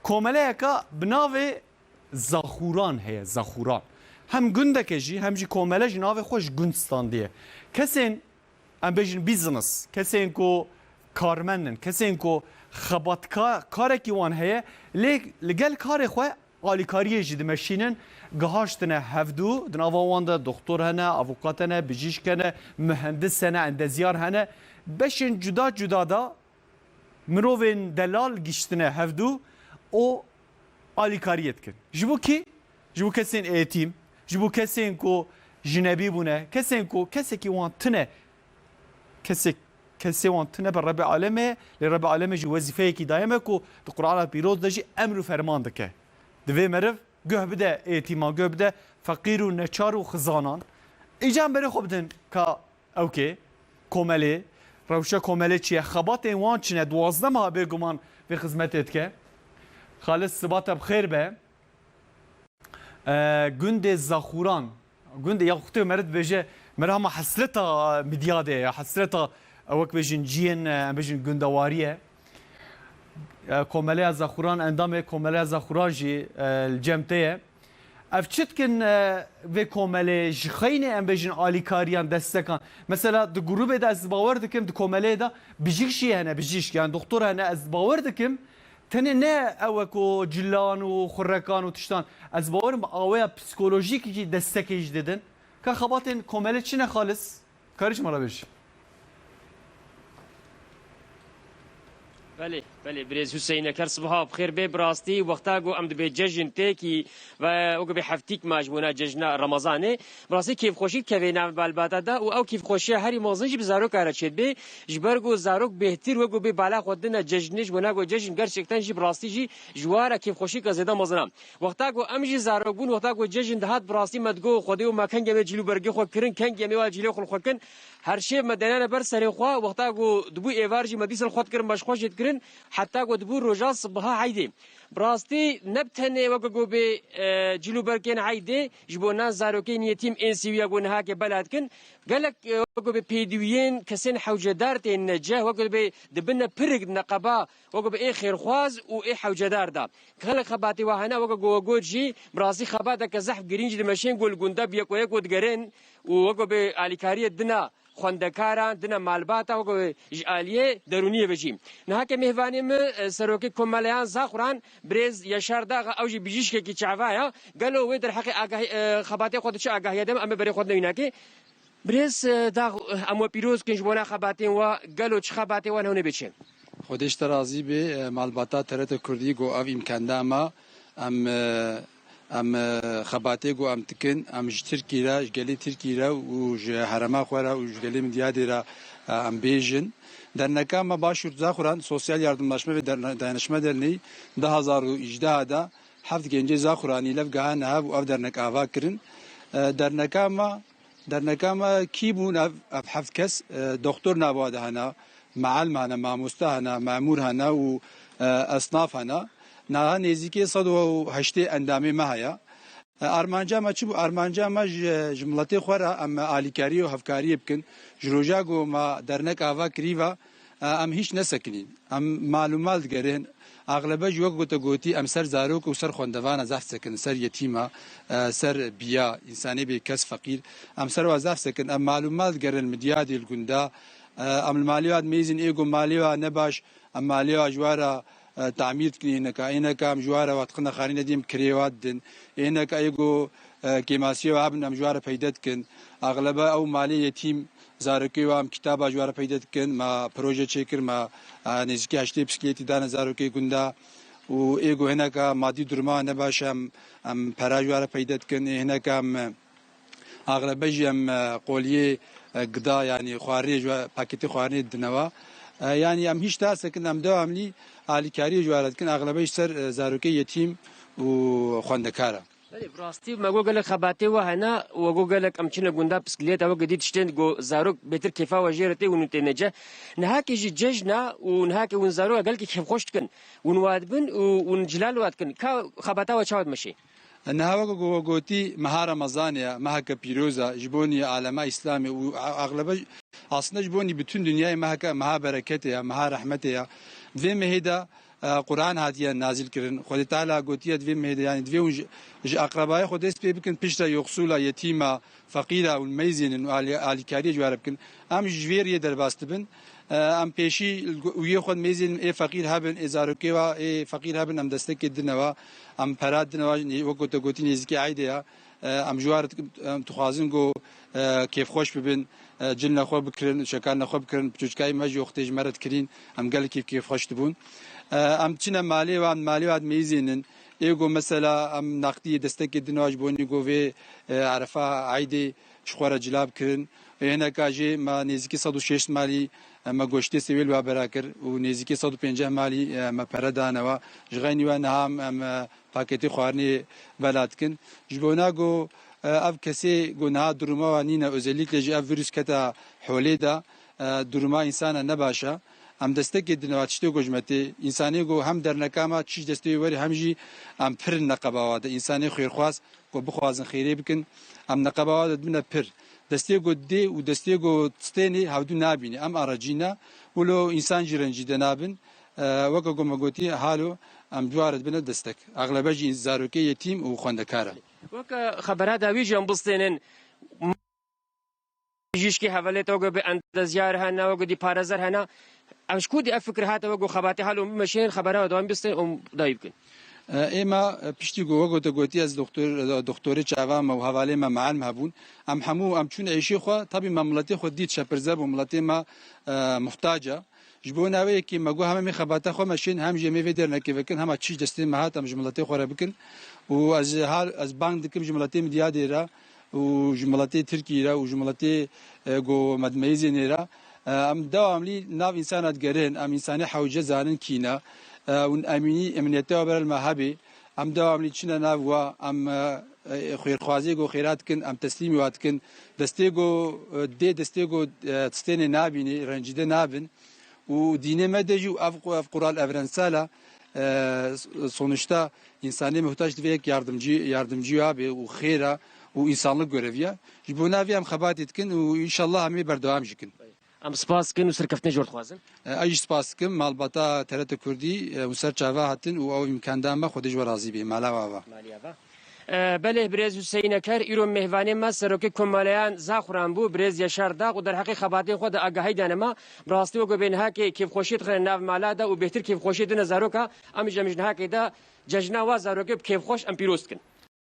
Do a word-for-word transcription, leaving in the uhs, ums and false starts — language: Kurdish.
Komeleyeka bi navê Zaxûran heye, Zaxûran. Hem gundeke jî, hem jî komele ji navê xwe ji gund standiye. Kesên, em bêjin business, kesên ku karmend in, kesên ku xebatka-, karekî wan heye, lê li gel karê xwe alîkariyê jî dimeşînin, gihaştine hevdû, di nava wan de doktor hene, avokat hene, bijîşk hene, muhendis hene, endezyar hene. Beşên cuda cuda da mirovên delal giştine hevdû û alîkariyê dikin. Ji bo kî? Ji bo kesên êtîm, ji bo kesên ku jinebî bûne, kesên ku kesekî wan tune, kesek, kesê wan tune bi Rebê Alemê, lê Rebê Alemê jî wezîfeyekî daye me ku di Qur'ana Pîroz de jî emr û ferman dike. Divê meriv guh bide êtîman, guh bide feqîr û neçar û xizanan. Îcan berê xwe bidin ka ewkê, komelê, rewşa komelê çi ye? Xebatên wan çi ne? Duwazdeh meha bêguman vê xizmetê dike. Xalis, siba te bi xêr be. E, gundê Zaxûran, gundê ya xutê meriv dibêje, meriv hema hesreta Midyadê ye, ya hesreta, e, wek bêjin ciyên, e, em bêjin gundewarî ye. E, Komeleya Zaxûran, endamê Komeleya Zaxûran jî, e, li cem te ye. Ev çi dikin, e, vê komelê ji xeynê em bêjin alîkariyan, destekan? Mesela di grûbê de ez bawer dikim, di komeleyê de bijîşk jî hene, bijîşk, yani doktor hene, ez bawer dikim, tenê ne ew e ku cilan û xurekan û tiştan, ez bawerim bi aweya psîkolojîk jî destekê jî didin. Ka xebatên komelê çi ne xalis? Karî ji me re bêjî. Belê, belê, birêz Huseynek, her sibeha bi xêr bê. Bi rastî, wexta ku em dibê cejin têkî ve weke bê heftîk ma ji bona cejna Remezanê. Bi rastî kêfxweşî dikeve nav malbata de û ew kêfxweşiya herî mezin jî bi zaroka re çêdibê. Ji ber ku zarok bêhtir weke bê bala xwe dine cejnê, ji bona ku cejn gerçekten jî bi rastî jî ji wa re kêfxweşîka zêde mezin e. Wexta ku em jî zarok bûn, wexta ku cejn dihat, bi rastî me digot, Xwedê û me kengê me cîl û bergê xwe kirin, kengê me wa cîlê xwe li xwe kin. Her şev me denane ber serê xwe, wexta ku dibû êvar jî me dîsa li xwe dikirin, me ji xwe jê dikirin, heta ku dibû roja sibiha eydê. Bi rastî ne bi tenê weke ku bê, e, cîl û bergên eydê, ji bo nan zarokên yetîm ên sîwiya ku niha ke bela dikin, gelek, e, weke bê pêdiviyên kesên hewcedar tên neceh, weke bê dibine pirik neqeba, weke bê ê xêrxwaz û ê hewcedar da. Gelek xebatê wa hene, weke ku we got jî, bi rastî xebateke zehf girîng jî dimeşên ku li gunda bi yek we yek we digerin û weke bê alîkariyê dina xwendekaran, dina malbata, weke bê ji aliyê derûniyê ve jî. Niha ke mêvanê min, e, serokê Komeleyan Zaxuran, birêz Yaşar Daxa, ew jî bijîşkekî çava ye. Gelo wê derheqê agahî-, e, xebatê xwe de çi agahiya de me, em ê berê xwe de wînakê. Birêz, e, Dax, e, em we pîroz kin ji bona xebatên we, gelo çi xebatê we hewne bê çi? Xwedê ji te razî bê, e, malbata T R T Kurdî ku ev îmkan da me, em, e, em, e, xebatê ku em dikin, em ji Tirkî re, ji gelê Tirkî re û ji herema xwe re û ji gelê Midyadê re, e, em bêjin. Derneka me Başûr Zaxuran, Sosyal Yardımlaşma ve Derne-, Dayanışma Derneği, du hazar û hejdeh de heft gencê Zaxuranî lev gihane hev û ev dernek ava kirin. E, derneka me Derneka me kî bûn ev, ev heft kes? E, doktor nava de hene, mealim hene, mamoste hene, memûr hene û, e, esnaf hene. Niha nêzîkê sed û heştê endamê me heye. E, armanca me çi bû? Armanca me ji, ji miletê xwe re em alîkariyê û hevkariyê bikin. Ji roja ku me dernek ava kirî ve, e, em hîç nesekinîn. Em mal û mal digerin. Axlebe jî wek ku te gotî, em ser zarok û ser xwendevana zehf sekin, ser yetîma, e, ser biya, însanê bê kes feqîr. Em ser wa zehf sekin, em mal û mal digerin Midyadê li gunda. E, em li malê wa dimeyzin, ê ku malê wa nebaş, em malê wa ji wa re, e, tamîr dikin, êneka, êneka em ji wa re wa dixine xanî nedî em kirê wa didin. Êneka ê ku, e, kêmasiyê wa hebin, em ji wa re peyde dikin. Axlebe ew malê yetîm, zarokê wa em kitaba ji wa re peyde dikin, me proje çêkir, me, e, nêzîkî heştê bisikletî dane zarokê gunda û ê ku hineka madî duruma nebaş e, em, em pera ji wa re peyde dikin, ê hineka em, axlebe jî em, e, qoliyê, e, gida, yanî xwarinê ji wa, paketê xwarinê didine wa. E, yanî em hîç nasekin, em dewamlî alîkariyê ji wa re dikin, axlebe ji ser, e, zarokê yetîm û xwendekar e. Belê, bi rastî me got gelek xebatê we hene, we got gelek em çine gunda, bisikleta, weke dî tiştên ku zarok bêtir kêfa we jê re tê û hûn têne cih. Nihakê jî cejna û nihakê hûn zaroka gelkî kêfxweş dikin. Hûn wa dibin û hûn cilal wa dikin. Ka xebata we çawa dimeşê? Niha weke ku we gotî, meha Remezanê ye, meheke pîroz e, ji bonî alema Îslamê û a-, axlebe, aslında ji bonî bütün dinyayê meheke, meha bereketê ye, meha rehmetê ye. Di vê mehê de e, Quran hatiye nazil kirin. Xwedê Teala gotiye divê mêde, yanî divê hûn ji, ji aqrebayê xwe dest pê bikin, piştre yoxsûla, yetîma, feqîra hûn meyzênin û alî-, alîkariyê ji we re bikin. Em ji vê riyê derbas dibin. E, em pêşî li go-, û yê xwe meyzênin, ê feqîr hebin, ê zarokê wa, ê feqîr hebin, em destekê dine wa, em pera dine wa, wek ku te gotî nêzîkî eydê ya. E, em ji wan re dikin, em dixwazin ku, e, kêfxweş bibin, e, cilne xwe bikirin, şekarine xwe bikirin, piçûçikayê me jî wextê ji me re dikirîn, em gelekî kêfxweş dibûn. E, em diçine malê wan, malê wan dimeyzênin. Ê ku mesela em naqdî destekê din wa ji bo nî ku vê, e, erefa eydê ji xwe re cila bikirin. Ê hineka jê me nêzîkî sed û şêst malî, e, me goştê sêwê li wa bera kir û nêzîkî sed û pênceh malî, e, me pere dane wa. Ji xeynî we niha em, em, e, paketê xwarinê bela dikin. Ji bona ku, e, ev kesê ku niha duruma wan nîne, özellikle jî ev vîrus keta holê de, e, duruma însana ne baş e. Em destekê dine wa tiştê ku ji me tê. Însanê ku hem derneka me tişt destê wê werî hem jî em pir in neqeba wa de. Însanê xêrxwaz ku bixwazin xêrê bikin, em neqeba wa de dibine pir. Destê ku dê û destê ku stênê hevdû nabîne. Em aracî ne. Wilo însan jî rencîde nabin. E, weke ku me gotî, halo em ji wa re dibine destek. Exlebe jî zarokê yetîm û xwendekar e. Weke xebera dawî jî em bistênin. Bijîşkî hevalê te weke bi endezyar hene, weke dî parêzer hene. Em ji ku dî ev fikir hate weke xebatê halo bimeşînin, xebera dawî bistên û dawî bikin. E, ê me, e, piştî ku weke te gotî ez doktor, e, doktorê çava me û hevalê me meelm hebûn. Em hemû em çûn êşê xwe, tabî me miletê xwe dît şepirze bû, miletê me, e, muhtac e. Ji bo navê yekê me got, heme em ê xebata xwe meşên, hem jî em ê vê dernekê vekin, hema çî destê me hat, em ji miletê xwe re bikin. Û ez hal, ez bang dikim ji miletê Midyadê re û ji miletê Tirkî re û ji miletê, e, go me dimeyizê nê re. E, em dewamlî nav însana digerin, em însanê hewce zanin kî ne. E, û emînî, emniyete wa berel me hebê. Em dewamlî çine nav wa, em, e, e, xêrxwazê go xêra dikin, em teslîmî wa dikin. Destê go, e, dê destê go, e, tistênê nabînî, rencîde nabin. Û dînê me de jî ev, ev kural evrensel e, e, sonuçta însanê muhtaç divê yek yardımcı, yardımcı abe û xêr e û insanlık görevi ye. Ji bo navê em xebatê dikin û înşallah em ê berdewam jî kin. Em spas dikin û serkeftinê ji we dixwazin. E, ez jî spas dikim malbata T R T Kurdî, e, û ser çava hatin û ew îmkan da me, Xwedê ji we razî bê. Mala we ava. Maliye va. E, belê, birêz Hüseyin Eker, îro mêvanê me serokê Komaleyan Zaxuran bû, birêz Yaşar Dağ û derheqê xebatên xwe de agahî dane me. Bi rastî weke bê nihakê kêfxweşiyê dixine nav mala de û bêhtir kêfxweşiyê dine zaroka, em jî em ji nihakê de cejna wa zarokê bi kêfxweş em pîroz dikin.